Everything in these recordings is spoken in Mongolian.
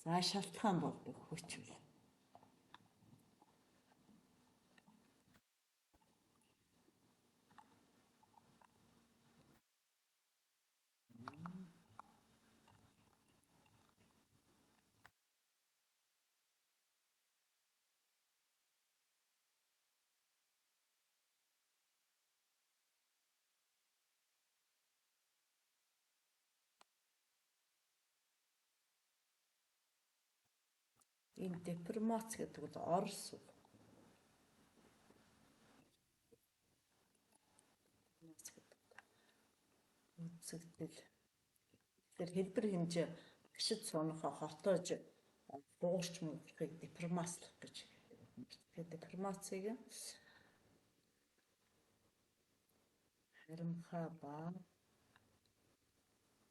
За шалтгаан болдог хүч үл. Энэ деформац гэдэг бол орос үг. Үзэгдэл. Тэгэхээр хэлбэр хэмжээ агшид сунахаа хотоож буурч муухыг деформацлах гэж. Тэгэхээр деформацийг харимхаа ба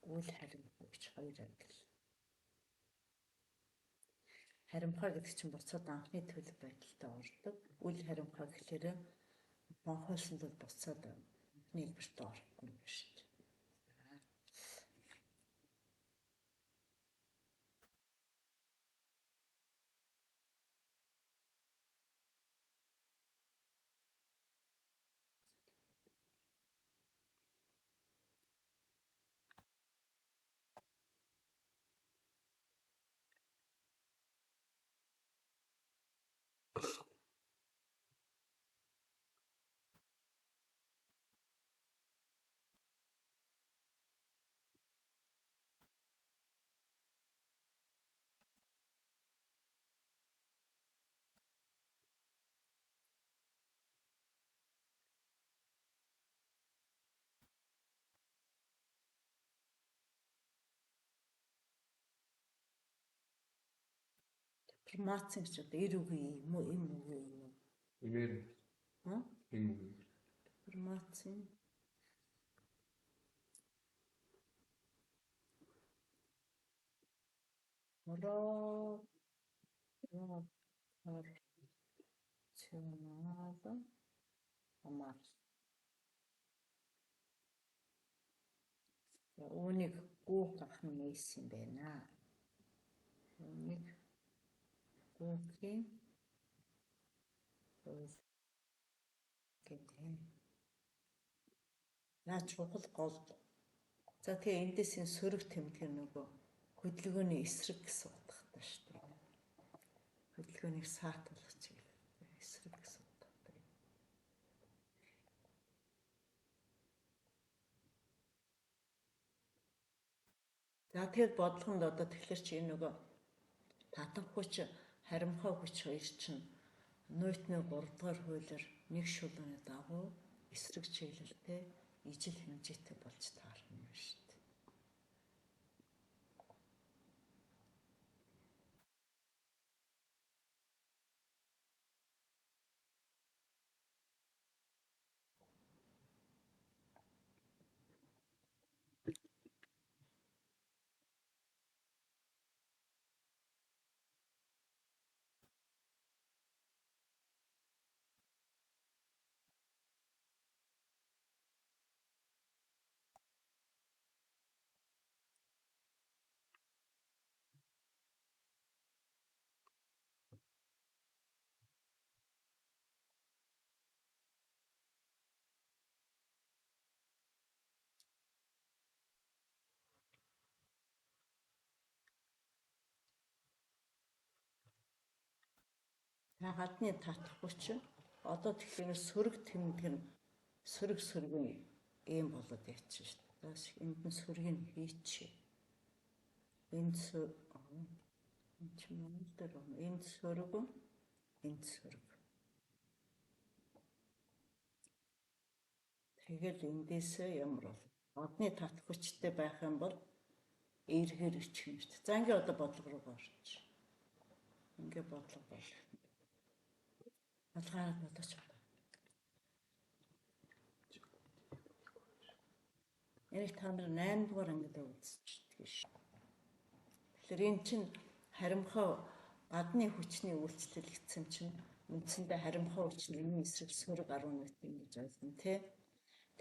үл харимхаа гэж хоёр ангил. Харимхаа гэдэг чинь буцаад анхны төлөв байдалтай ордог. Үл харимхаа гэхлээр монхойлсон бол буцаад анхны хэлбэртээ орохгүй юм шүү дээ. Деформаци гэж одоо эр үгүй юм уу, эм үгүй юм уу? Имээр. Хм? Эм үгүй. Деформаци. Пропорционал хамаар. За үүнийг гүүх ах нь нээсэн юм байна. Үүнийг гүүхийн хууль гэдэг. За чухал гол. За тэгээ эндээс энэ сөрөг тэмдэг нөгөө хөдөлгөөний эсрэг гэсэн утгатай шүү дээ. Хөдөлгөөнийг саатуулах чиглэл эсрэг гэсэн утгатай. За тэгэхээр бодлогонд одоо тэгэхээр чи энэ нөгөө татах хүч, харимхай хүч хоёр чинь Ньютоны 3 дугаар хуулиар нэг шулууны дагуу эсрэг чиглэлтэй ижил хэмжээтэй болж таарна юм шүү дээ. Та гадны татах хүч одоо тэгэхээр сөрөг тэмдэг нь сөрөг сөргөн ийм болоод явчих шүү дээ. За энд нь сөргийг хийчихье. Энд энэ чи Монгол дээр байна. Энд сөрөг, энд сөрөг. Тэгэл эндээсээ ямар бол одны татах хүчтэй байх юм бол эргээр өчих юм шүү дээ. За ингээ одоо бодлого руу орчих. Ингээ бодлого бол. Бодлогоор бодож байна. Энийг та нар 8 дугаар ангид үзчихдэг ш. Тэгэхээр энэ чинь харимхай гадны хүчний үйлчлэл гэсэн чинь үндсэндээ харимхай хүч нь энэний эсрэг сөрөг 10 ньютон гэж ойлгоно тий.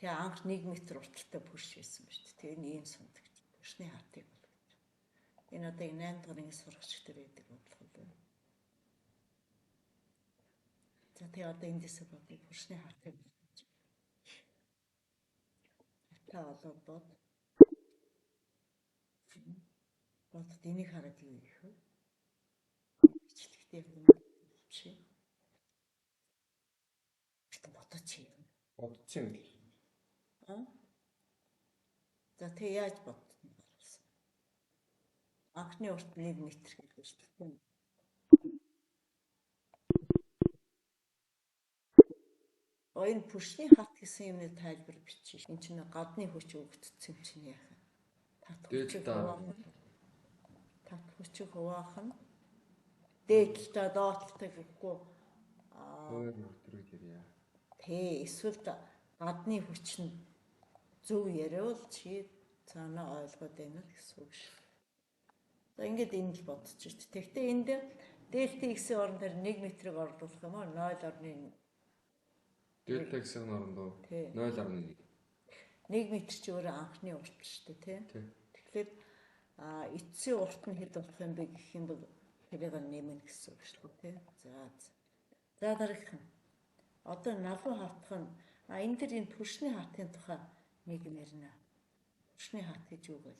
Тэгээ анх 1 метр урталтай пүрш байсан ба шүү дээ. Тэгээ энэ ийм сундагч. Пүршний хатыг болгож. Энэ одоо 8 дугаар ангийн сурагч дээр байдаг бодлого л. За тэгээ одоо эндээсээ бодъё. Хөршний хатыг бодож. Хатаа олоод бод. Бодод энийг хараад юу хийх вэ? Бичлэгтэй юм чи. Бодож чи юм. Бодсон юм л. Аа? За тэгээ яаж бодсон харуулсан. Анхны урт 1 м гэдэг шүү дээ. Энэ пүршний хат гэсэн юмны тайлбар бичиж. Энд чинь гадны хүч өгөгдсөн юм чинь яах вэ? Тат хүчийг хуваах нь. Тат хүчийг хуваах нь дээд талтай доод талтай гэхгүй Өөр өдрүүд ярья. Тэ эсвэл гадны хүч нь зөв яриул чи цаанаа ойлгоод байна л гэсэн үг шүү. За ингээд энд л бодож шít. Тэгтээ энд дельта x-ийн орон дээр 1 метрийг орлуулах юм уу? 0.1 Дельта x-ийн оронд 0.1. 1 метр чи өөрөө анхны урт шүү дээ, тий. Тэгэхээр эцсийн урт нь хэд болох юм бэ гэх юм бол тэрийг нэмнэ гэсэн үг шүү дээ, тий. За. За дараагийнх нь. Одоо налуу хавтах нь энэ дэр энэ түлшний хатын тухай нэг юм ярина. Түлшний хат гэж юу вэ?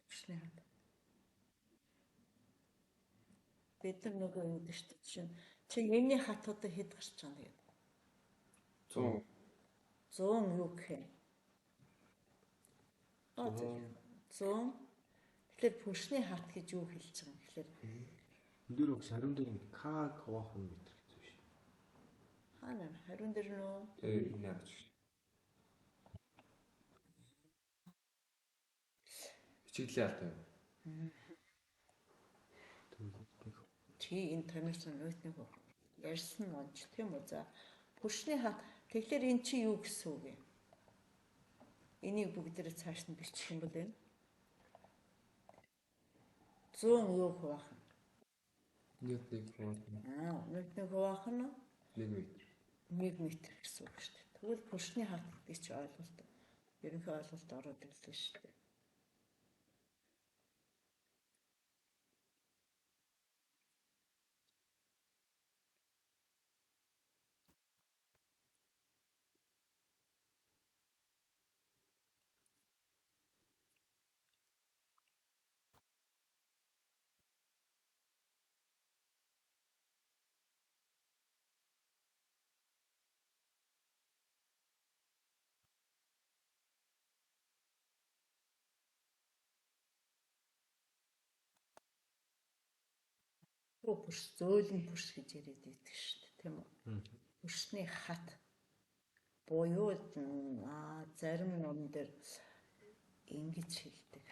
Түлшний хат. Бид нар нөгөө юм дээ шүү дээ. Жишээ нь чи энэний хат одоо хэд гарч байгаа юм бэ? 100. 100 юу гэх юм? 100. Тэгэхээр пүршний хат гэж юу хэлж байгаа юм гэхээр энэ дээр багш 24 К хуваах нь метр гэсэн шүү. Хаана 24 нөө? Энэ харж шүү. Хичээлийн алт юм. Чи энэ томьёосон нөтнийг ярьсан онч тийм үү? За пүршний хат тэгэхээр эн чи юу гэсэн үг юм? Энийг бүгдээрээ цааш нь бичих юм бол энэ 100 юу хуваах нь? Ньютоныг хуваах нь. Ньютоныг хуваах нь 1 метр. 1 метр гэсэн үг шүү дээ. Тэгвэл пүршний хат гэдэг чи ойлголт. Ерөнхий ойлголт ороод ирлээ шүү дээ. Пүрш, зөөлөн пүрш гэж яриад байдаг шүү дээ, тийм үү? Пүршний хат буюу зарим ном дээр ингэж хэлдэг.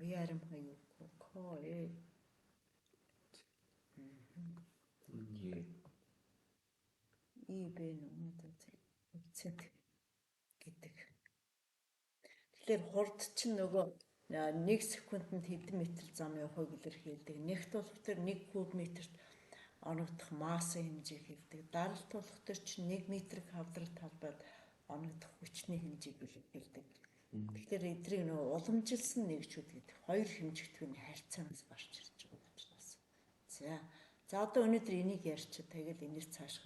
Уяарамхай юу ко э. И бэ нүм зэ гэдэг. Тэгэхээр хурд чинь нөгөө 1 секундэд хэдэн метр зам явах вэ илэрхийлдэг. Нэгт болох тэр 1 куб метрт оногдох массын хэмжээг хэлдэг. Даралт болох тэр чинь 1 метр квадрат талбайд оногдох хүчний хэмжээг илэрхийлдэг. Тэгэхээр эдрийг нөгөө уламжилсан нэгжүүд гэдэг хоёр хэмжигдвийн харьцаанаас гарч ирж байгаа учраас. За. За одоо өнөөдөр энийг ярьчих. Тэгэл энэс цааш